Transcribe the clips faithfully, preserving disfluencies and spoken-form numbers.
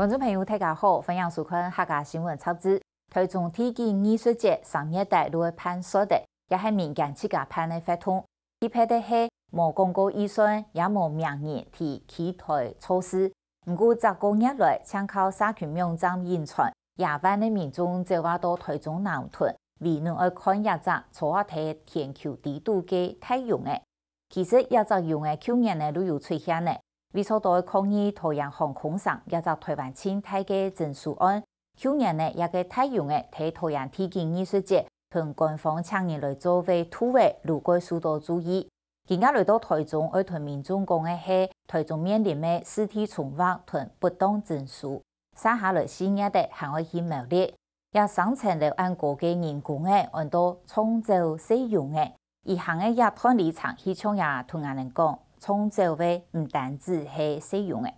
觀眾朋友，大家好，歡迎收看客家新聞雜誌。台中地景藝術節三月底就會辦煞咧，也係民間自家辦个活動。特別个係，無廣告預算，也無名人在期待造勢。毋過，這個月來，淨靠社群網站引傳， 野灣个民眾走啊到台中南屯，為等愛看這隻坐啊在天橋底肚个大熊仔。其實這隻熊仔舊年呢就有出現咧，為著愛抗議桃園航空城這隻台灣盡大个徵收案，舊年呢這個大熊仔在桃園地景藝術節同官方請人來做个圖仔就蓋受到注意。 今下來到台中，愛同民眾講个係，台中面臨个市地重劃同不當徵收，續下來四月底還愛去苗栗。這雙層樓恁高个人工仔，安到長洲細熊仔。以下个這段里程，希望也同𠊎等講，長洲个毋單止係細熊仔。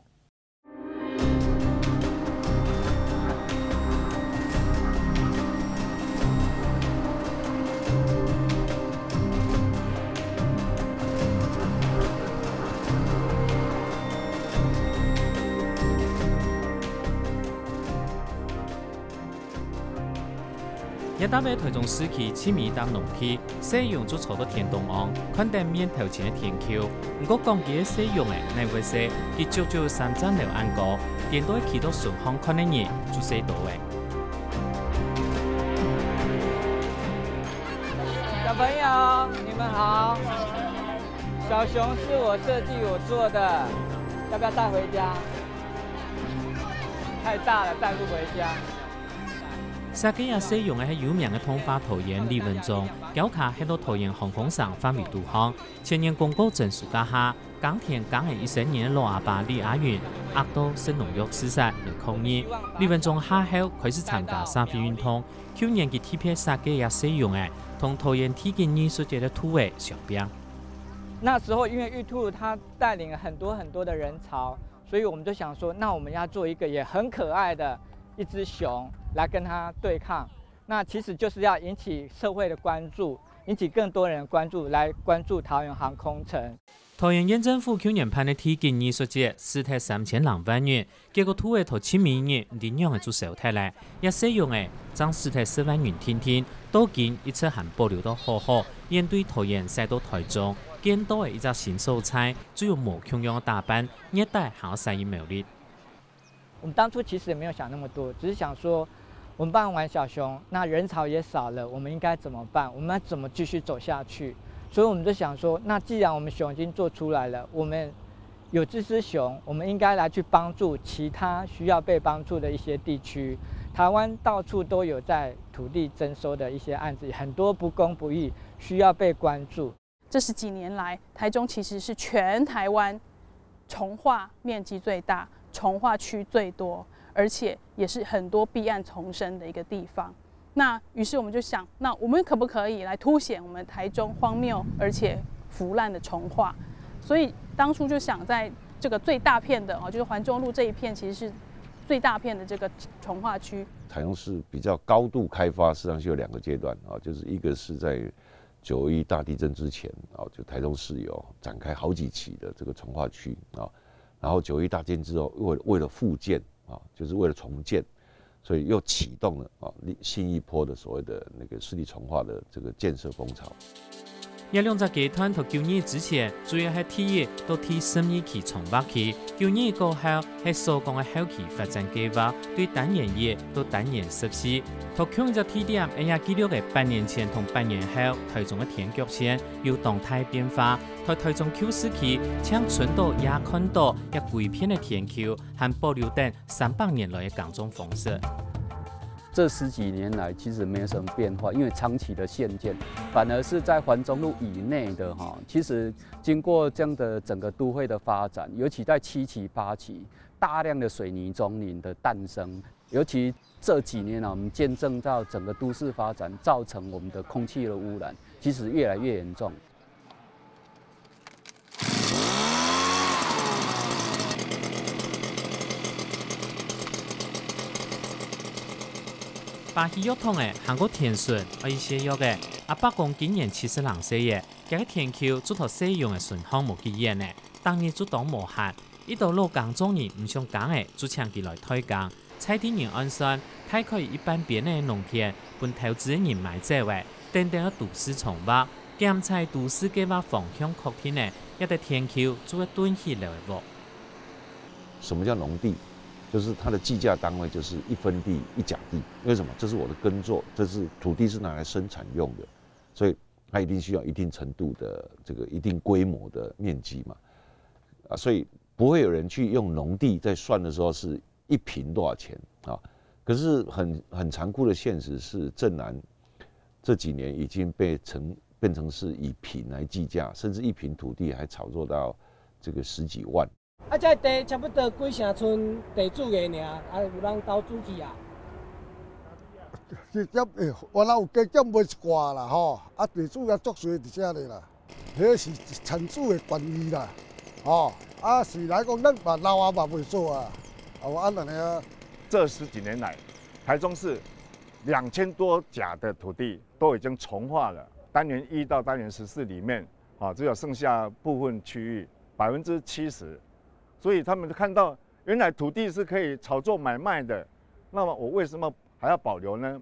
這搭个台中市區盡尾搭農地，細熊就坐到天頂項，看等面頭前个天橋。毋過講佢个細熊仔哪會細，佢足足有三層樓恁高，顛倒企到脣項看个人就細多咧。小朋友，你們好。小熊是我設計我做的，要不要帶回家？太大了，帶不回家。 設計這細熊仔係有名个動畫導演李文忠，腳下歇到桃園航空城範圍肚項。前年公告徵收該下，耕田耕了一生人个老阿爸李阿雲，閼到食農藥自殺來抗議。李文忠下後開始參加社會運動，舊年佢特別設計這細熊仔，同桃園地景藝術節个圖仔相拚。那時候因為玉兔它帶領了很多很多的人潮， 所以我們就想說，那我們要做一個也很可愛的一隻熊來跟牠對抗。那其實就是要引起社會的關注，引起更多人關注，來關注桃園航空城。桃園縣政府舊年辦个地景藝術節，使忒三千零萬元，結果圖仔到盡尾日，恁仰仔就燒忒咧。這細熊仔，正使忒十萬元定定，到今一直還保留到好好，現對桃園徙到台中，建到个一隻新所在，就有無共樣个打扮， 月底還愛徙去苗栗。我們當初其實也沒有想那麼多，只是想說，我們辦完小熊，那人潮也少了，我們應該怎麼辦？我們要怎麼繼續走下去？所以我們就想說，那既然我們熊已經做出來了，我們有這隻熊，我們應該來去幫助其他需要被幫助的一些地區。台灣到處都有在土地徵收的一些案子，很多不公不義，需要被關注。 這十幾年來，台中其實是全台灣重劃面積最大、重劃區最多，而且也是很多弊案叢生的一個地方。那於是我們就想，那我們可不可以來凸顯我們台中荒謬而且腐爛的重劃？所以當初就想在這個最大片的，哦，就是環中路這一片，其實是最大片的這個重劃區。台中市比較高度開發，事實上是有兩個階段啊，就是一個是在 九二一大地震之前，哦，就台中市有展開好幾期的這個重劃區啊，然後九二一大地震之後，為，為了復建啊，就是為了重建，所以又啟動了啊，新一波的所謂的那個市地重劃的這個建設風潮。這兩隻階段在九二一之前，主要係第一到第十二期重劃區，九二一過後， 係所講个後期發展計畫，對單元一到單元十四。在共一隻地點，這也記錄个八年前同八年後，台中个天腳線有當大變化。在台中舊市區，淨伸到這看到這歸片个天橋，還保留等三百年來个耕種方式。這十幾年來其實沒有什麼變化，因為長期的限建，反而是在環中路以內的哈，其實經過這樣的整個都會的發展，尤其在七期、八期， 大量的水泥綜林的誕生，尤其這幾年啊，我們見證到整個都市發展造成我們的空氣的污染，其實越來越嚴重。巴西藥桶仔行過天巡，愛去卸藥仔。阿伯公今年七十零歲咧，厥个田坵就在細熊仔身項無幾遠咧，逐日就當無閒，一兜老耕作人毋想耕个，就請佢來代耕。在地人按算，大概一半邊个農田分投資人買走个，等等个都市重劃，檢采都市計劃方向確定个，這个田坵就會頓起來个屋。什麼叫農地？就是它的計價單位就是一分地一甲地。为什么？这是我的耕作，这是土地是拿来生产用的，所以它一定需要一定程度的这个一定规模的面积嘛。啊，所以不会有人去用农地在算的时候是一坪多少钱啊。可是很很残酷的现实是，镇南这几年已经被成变成是以坪来计价，甚至一坪土地还炒作到这个十几万。啊，这地差不多几成寸地主个尔，啊，有人投资去啊。加減，欸，原来有加減卖一寡啦吼，啊，地主也足侪佇遮咧啦，迄是田主的权益啦，吼，啊是来讲，咱嘛老啊嘛袂做啊，哦，啊，安尼啊。这十几年来，台中市两千多甲的土地都已经重划了，单元一到单元十四里面，啊，只有剩下部分区域百分之七十，所以他们看到原来土地是可以炒作买卖的，那么我为什么还要保留呢？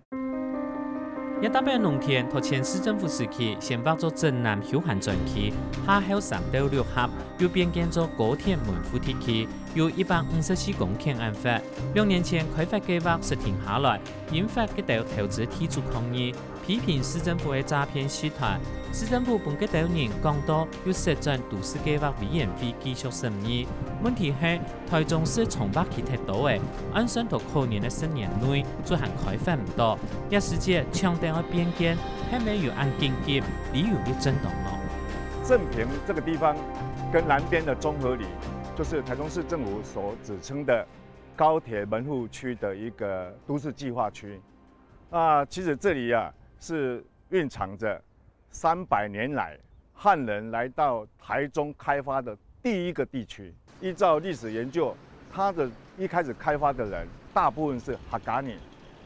這搭片農田，在前市政府時期先劃做鎮南休閒專區，下後三到六合，又變更做高鐵門戶地區，有一百五十四公頃恁闊。兩年前開發計劃煞停下來，引發該兜投資地主抗議，批評市政府个詐騙集團。市政府分該兜人講到，又設轉都市計劃委員會繼續審議。問題係， 台中市重劃區忒多了，按算在可能个十年內就還開發毋到，這時節搶等愛變更，係毋係有恁緊急，理由又正當咯。正平这个地方跟南边的中和里，就是台中市政府所指称的高铁门户区的一个都市计划区。那其实这里啊，是蕴藏着三百年来汉人来到台中开发的第一个地区。依照历史研究，它的一开始开发的人大部分是客家人。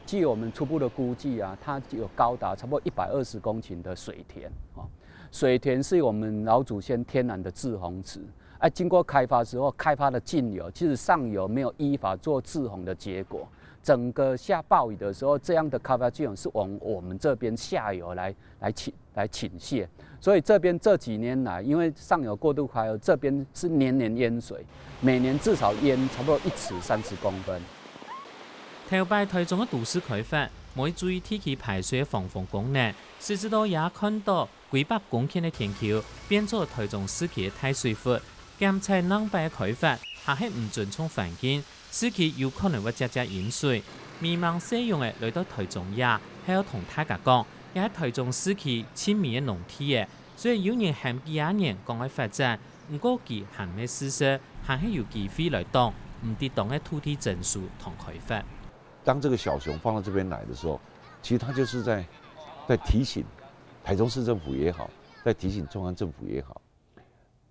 据我们初步的估计啊，它有高达差不多一百二十公顷的水田啊。水田是我们老祖先天然的滯洪池，啊，经过开发之后，开发的径流其实上游没有依法做滯洪的结果，整个下暴雨的时候，这样的开发径流是往我们这边下游来来倾来倾斜。所以这边这几年来，因为上游过度开发，这边是年年淹水，每年至少淹差不多一尺三十公分。頭擺台中个都市開發，無注意地區排水个防洪功能，直至到這下看到幾百公頃个田坵變做台中市區个大水窟，檢采南北个開發，還係毋尊重環境，市區有可能會直接淹水。迷茫細勇个來到台中這，係愛同大家講， 這係台中市區盡美个農地仔，雖然有人喊幾下年講愛發展，毋過佢還毋係事實，還係有機會來擋，毋知當个土地徵收同開發。当这个小熊放到这边来的时候，其实它就是在在提醒台中市政府也好，在提醒中央政府也好，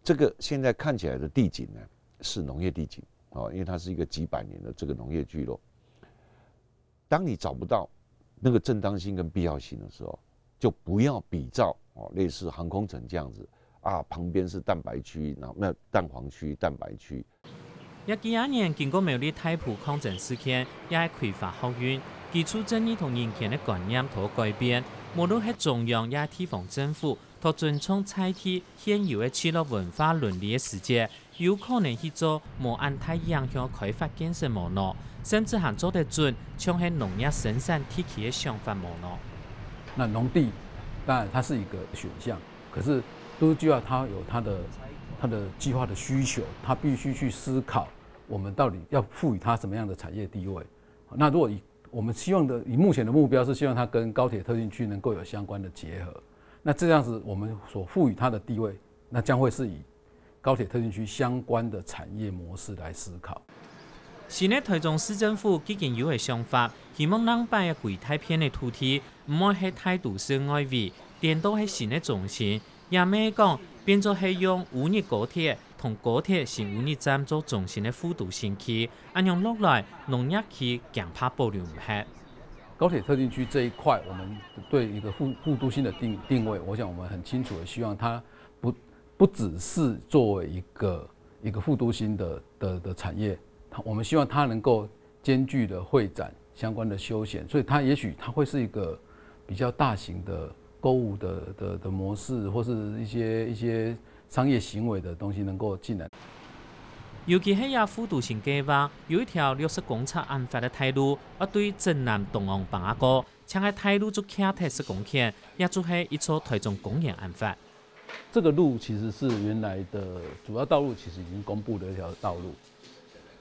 这个现在看起来的地景呢，是农业地景哦，因为它是一个几百年的这个农业聚落。当你找不到那个正当性跟必要性的时候，就不要比照哦，类似航空城这样子啊，旁边是蛋白区，然后那蛋黄区、蛋白区。這幾下年經過苗栗大埔抗爭事件，也係開發學運，基礎正義同人權个觀念都改變，無論係中央也係地方政府，都尊重在地現有个聚落文化倫理个時節， 有可能去做無恁大影響開發建設無喏，甚至還做得準，像係農業生產地區个想法無喏。那农地当然它是一个选项，可是都市计划它有它的它的计划的需求，它必须去思考我们到底要赋予它什么样的产业地位。那如果以我们希望的以目前的目标是希望它跟高铁特训区能够有相关的结合，那这样子我们所赋予它的地位，那将会是以高铁特训区相关的产业模式来思考。新个台中市政府既經有个想法，希望南北个幾大片个土地，毋會係大都市外圍，顛倒係新个中心。也毋係講變做係用烏日高鐵同高鐵新烏日站做中心个副都心區，恁樣落來，農業區驚怕保留毋核。高铁特训区这一块，我们对一个副副都心的定定位，我想我们很清楚的希望它不不只是作为一个一个副都心的的的产业，它我们希望它能够兼具的会展相关的休闲，所以它也许它会是一个比较大型的购物的的的模式，或是一些一些商业行为的东西能够进来。尤其係這副都心計畫，有一條六十公尺恁闊个大路，愛對鎮南東岸橫啊過，淨係大路就徛忒十公頃，也就係一座台中公園恁闊。这个路其实是原来的主要道路，其实已经公布的一条道路。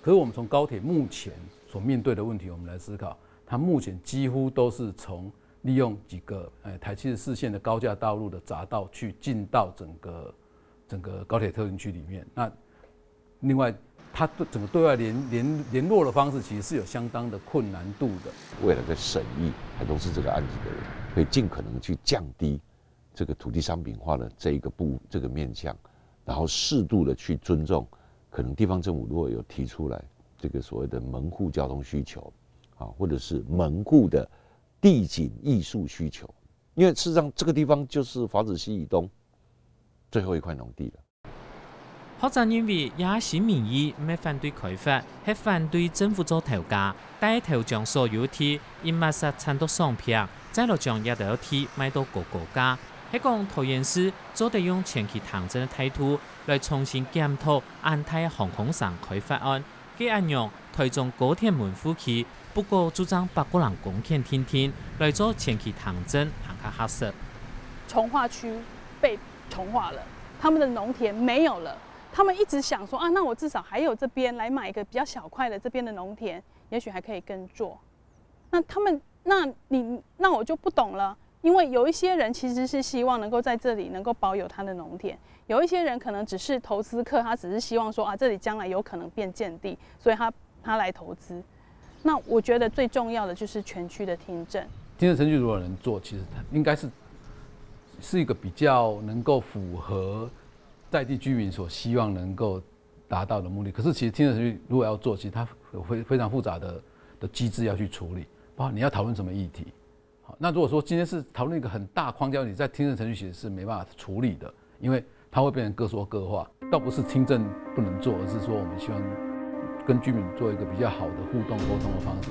可是我们从高铁目前所面对的问题，我们来思考，它目前几乎都是从利用几个呃台七十四线的高架道路的匝道去进到整个整个高铁特区里面。那另外，它对整个对外联联联络的方式，其实是有相当的困难度的。未来在审议台中市这个案子的人，可以尽可能去降低这个土地商品化的这一个部这个面向，然后适度的去尊重，可能地方政府如果有提出来这个所谓的门户交通需求啊，或者是门户的地景艺术需求，因为事实上这个地方就是华子溪以东最后一块农地了。學者認為，這新民意毋係反對開發，係反對政府做頭家，帶頭將所有地一抹煞賺到爽平，再來將這兜地賣到高高價。係講桃園市做得用前期聽證个態度來重新檢討恁大个航空城開發案，該恁樣，台中高鐵門戶區不過就正百過零公頃定定，來做前期聽證還較合適。重劃區被重劃了，他们的农田没有了，他们一直想说啊，那我至少还有这边来买一个比较小块的这边的农田，也许还可以耕作。那他们，那你，那我就不懂了，因为有一些人其实是希望能够在这里能够保有他的农田，有一些人可能只是投资客，他只是希望说啊，这里将来有可能变建地，所以他他来投资。那我觉得最重要的就是全区的听证。听证程序如果能做，其实它应该是是一个比较能够符合在地居民所希望能够达到的目的。可是其实听证程序如果要做，其实它有非非常复杂的的机制要去处理，包括你要讨论什么议题。好，那如果说今天是讨论一个很大框架，你在听证程序其实是没办法处理的，因为它会变成各说各话，倒不是听证不能做，而是说我们希望跟居民做一个比较好的互动沟通的方式。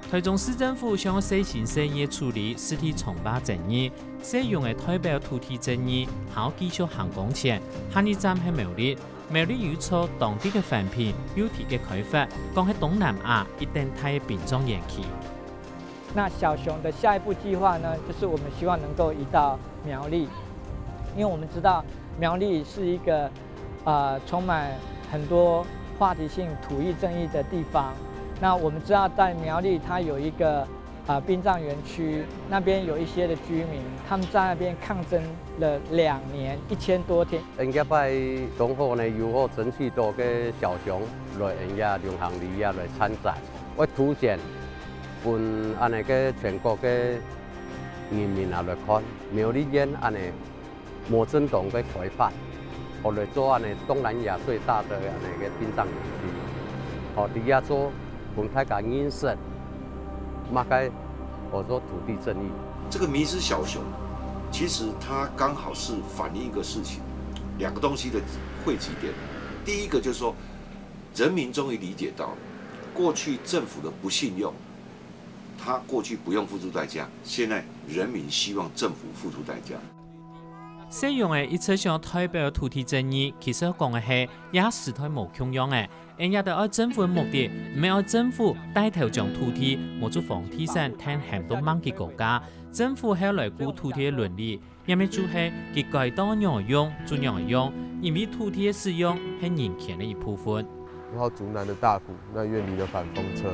台中市政府想要細心細義處理市地重劃爭議，使用个代表土地爭議，還要繼續行工程，下一站係苗栗。苗栗有一座當地个環評，有地个開發，講係東南亞一等大个殯葬園區。那小熊的下一步计划呢，就是我们希望能够移到苗栗，因为我们知道苗栗是一个呃充满很多话题性土地争议的地方。那我们知道在苗栗它有一个呃殡葬园区，那边有一些的居民，他们在那边抗争了两年一千多天。人家拜东后呢，有好争取到个小熊来人家流行里啊来参展，我凸显分安尼个全国个人民啊来看，苗栗县安尼 无正当个开发，好来做安尼东南亚最大的安尼个殡葬园区，好，底下做分大家认识，嘛个好做土地正义。这个迷失小熊，其实它刚好是反映一个事情，两个东西的汇集点。第一个就是说，人民终于理解到了过去政府的不信用，他过去不用付出代价，现在人民希望政府付出代价。 使用个一直想代表土地正義，其實講个係，這時代無共樣个。恁樣个愛政府个目的，毋係愛政府帶頭將土地無做房地產聽喊到吂个國家。政府係來顧土地个倫理，也乜就係佢該當仰用就仰用，因為土地个使用係人權个一部分。然后竹南的大埔，那院里的反风车，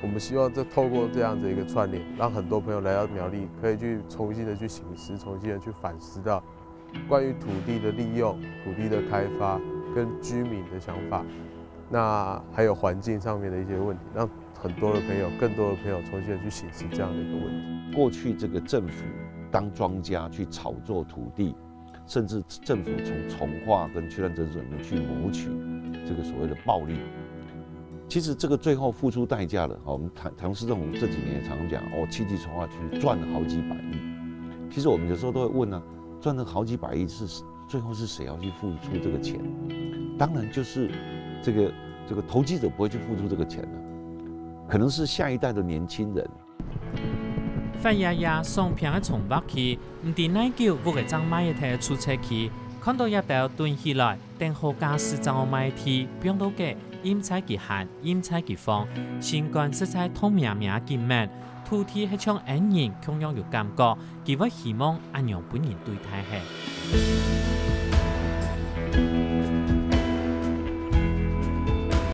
我们希望这透过这样子一个串联，让很多朋友来到苗栗，可以去重新的去醒思，重新的去反思到关于土地的利用、土地的开发跟居民的想法，那还有环境上面的一些问题，让很多的朋友，更多的朋友重新的去醒思这样的一个问题。过去这个政府当庄家去炒作土地，甚至政府从从化跟区段征收里面去谋取这个所谓的暴利。其实这个最后付出代价了。哈，我们台台中市政府这几年也常常讲，哦，七期从化区赚了好几百亿。其实我们有时候都会问啊，赚了好几百亿是最后是谁要去付出这个钱？当然就是这个这个投机者不会去付出这个钱了，可能是下一代的年轻人。范爷爷上平个从化區，毋知哪久屋个正賣个忒出冊區，看到這兜囤起來，等好價時正好賣个地，放到該，任在佢閒，任在佢放，心肝實在痛咩咩緊愐。土地係像恩人共樣有感覺，佢會希望恁樣分人對待係。